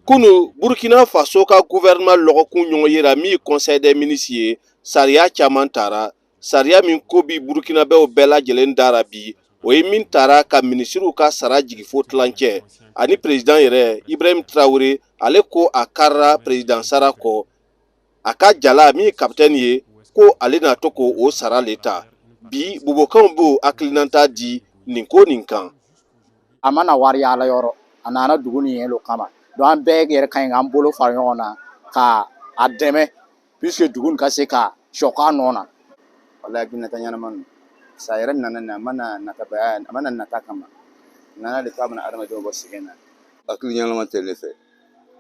Kunu, Burkina Faso ka gouvernement lɔgɔkun ɲɔgɔn yera min ye conseil des ministres ye, sariya caman tara. Sariya min ko bi Burkinabɛw bɛɛ lajɛlen dara bi, o ye min tara ka minisiriw ka sara jigi fo tilancɛ. Ani président yɛrɛ Ibrahim Traoré, ale ko a karira président sara kɔ, a ka jala min ye capitaine ye, ko ale na to ko o sara le ta. Bi bobokanw b'o hakilinata di nin ko nin kan. A ma na wari yaala yɔrɔ, a nana dugu nin ye lo kama. Donc an bɛɛ yɛrɛ ka ɲi k'an bolo fara ɲɔgɔn na ka a dɛmɛ, puisque dugu nin ka se ka sɔ k'a nɔ na. Wala hakilinata ɲɛnama don sa yɛrɛ nana nin, a ma na natabaya, a ma na nata kama, a nana de k'a bɛna adamadenw bɔ sɛgɛn na. Hakili ɲɛnama tɛ ne fɛ.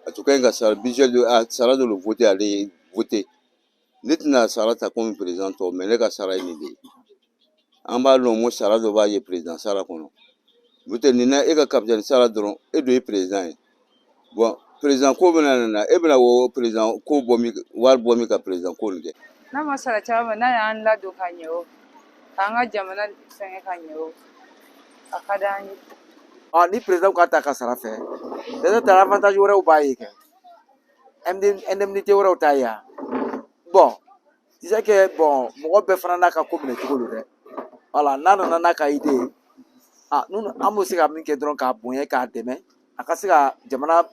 A tun ka ɲi ka sara budget dɔ, a sara dɔ le voté, ale ye voté. Ne tɛna sara ta komi président tɔw, mais ne ka sara ye nin de ye. An b'a dɔn ko sara dɔ b'a ye président sara kɔnɔ. N'o tɛ, nin na e ka capitaine sara dɔrɔn, e dun ye président ye. Bon, président ko bɛna na, e bɛna o président ko bɔ min, wari bɔ min ka président ko nin kɛ. N'a ma sara caman, n'a y'an ladon ka ɲɛ, o k'an ka jamana fɛngɛ ka ɲɛ, o a ka d'an ye. Ɔ, ni président ka ta ka sara fɛ, peut-être avantage wɛrɛw b'a ye kɛ, indemnité wɛrɛw t'a ye. Bon, tu sais que bon, mɔgɔ bɛɛ fana n'a ka ko minɛ cogo don dɛ. Wala n'a nana n'a ka idée ye, ah, nous, an bɛ se ka min kɛ dɔrɔn, k'a bonya, k'a dɛmɛ, a ka se ka jamana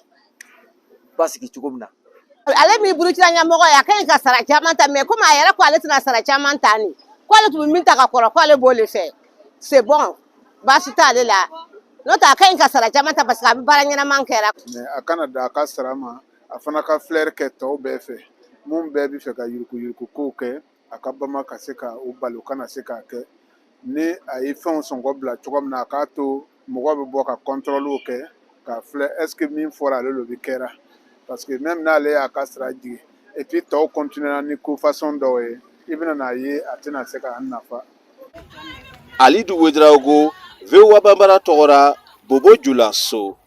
basigi cogo min na. Ale min Burukina ɲɛmɔgɔ ye, a ka ɲi ka sara caman ta, mais komi a yɛrɛ ko ale tɛna sara caman ta nin, k'ale tun bɛ min ta ka kɔrɔ, k'ale b'o de fɛ, c'est bon, baasi t'ale la. N'o tɛ, a ka ɲi ka sara caman ta, parce que a bɛ baara ɲɛnama kɛra. Mais a kana da a ka sara ma, a fana ka filɛri kɛ tɔw bɛɛ fɛ. Mun bɛɛ bɛ fɛ ka yuruguyurugu kow kɛ, a ka bama ka se ka o bali, o kana se k'a kɛ. Ni a ye fɛnw sɔngɔ bila cogo min na, a k'a to mɔgɔ bɛ bɔ ka contrôle kɛ k'a filɛ, est ce que min fɔra ale lo bɛ kɛra. Parce que même n'ale y'a ka sara jigin, et puis tɔw continuera ni ko façon dɔw ye, i bɛna n'a ye a tɛna se k'an nafa. Alidu Wedraogo, VOA Bambara tɔgɔ ra, Bobo Julaso.